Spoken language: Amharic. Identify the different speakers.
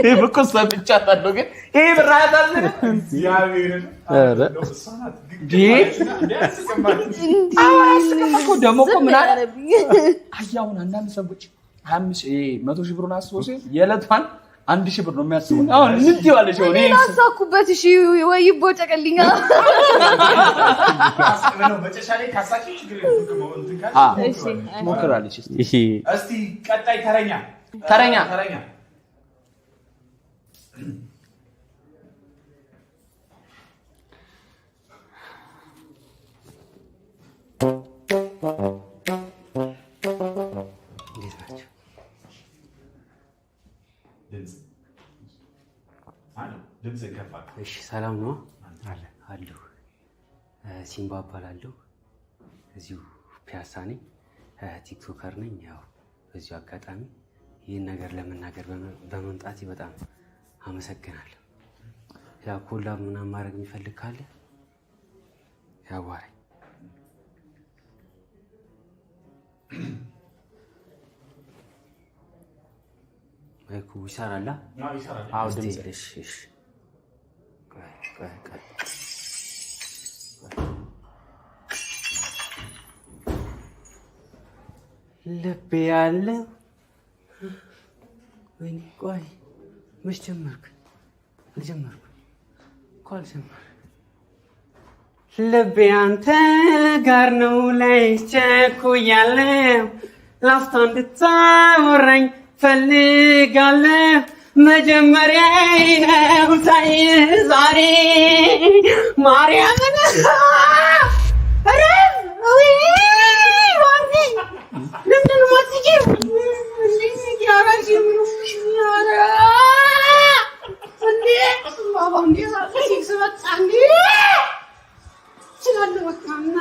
Speaker 1: ይሄ እኮ ሰምቻታለሁ፣ ግን ይሄ ብር አያሳዝንም?
Speaker 2: እግዚአብሔርን
Speaker 1: ኧረ።
Speaker 2: እሷ ናት።
Speaker 1: እንዴ? አዎ፣ አያስቅም እኮ። ደግሞ እኮ ምን አለ አየህ፣ አሁን አንዳንድ ሰዎች 25 ይሄ 100,000 ብሩን አስበው ሲሆን የዕለቷን 1,000 ብር ነው የሚያስቡት። አሁን ምን ትይዋለሽ? አሁን ይሄ
Speaker 3: ላሳኩበት። እሺ ወይ ይቦጨቅልኛ።
Speaker 2: መጨረሻ ላይ ካሳኪው ችግር የለም። እንትን ካልሽ
Speaker 1: አ
Speaker 3: እሺ።
Speaker 1: ትሞክራለች። እስኪ
Speaker 4: ይሄ
Speaker 2: እስቲ ቀጣይ ተረኛ።
Speaker 1: ተረኛ።
Speaker 2: ተረኛ።
Speaker 5: እንዴት ናቸው?
Speaker 2: ድምፅ አለ፣ ድምፅ ከፍ አድርግ።
Speaker 5: እሺ ሰላም ነው አለሁ። ሲምባ እባላለሁ። እዚሁ ፒያሳ ነኝ። TikToker ነኝ። ያው በዚሁ አጋጣሚ ይህን ነገር ለመናገር በመምጣቴ በጣም አመሰግናለሁ። ያው collab ምናምን ማድረግ የሚፈልግ ካለ ያዋራኝ። Mic ኡ ይሰራላ?
Speaker 2: አዎ፣ ይሰራል።
Speaker 4: አዎ
Speaker 5: እስቲ
Speaker 4: ድምፅ።
Speaker 5: እሺ፣ እሺ። ቆይ ቆይ ቆይ። ልቤ ያለ፣ ወይኔ ቆይ፣ መች ጀመርኩ? አልጀመርኩም እኮ፣ አልጀመርኩም። ልቤ አንተ ጋር ነው ላይ ቸኩያለሁ፣ ላፍታ እንድታወራኝ ፈልጋለሁ። መጀመሪያ ነው ሳይ ዛሬ ማርያምን ኧረ ውይ ማርቲ፣ ለምንድን ነው የማትስቂው? እንዴ ያራሽ ኧረ እንዴ ባባ እንዴ ሲክስ መጣ እንዴ እችላለሁ በቃ እና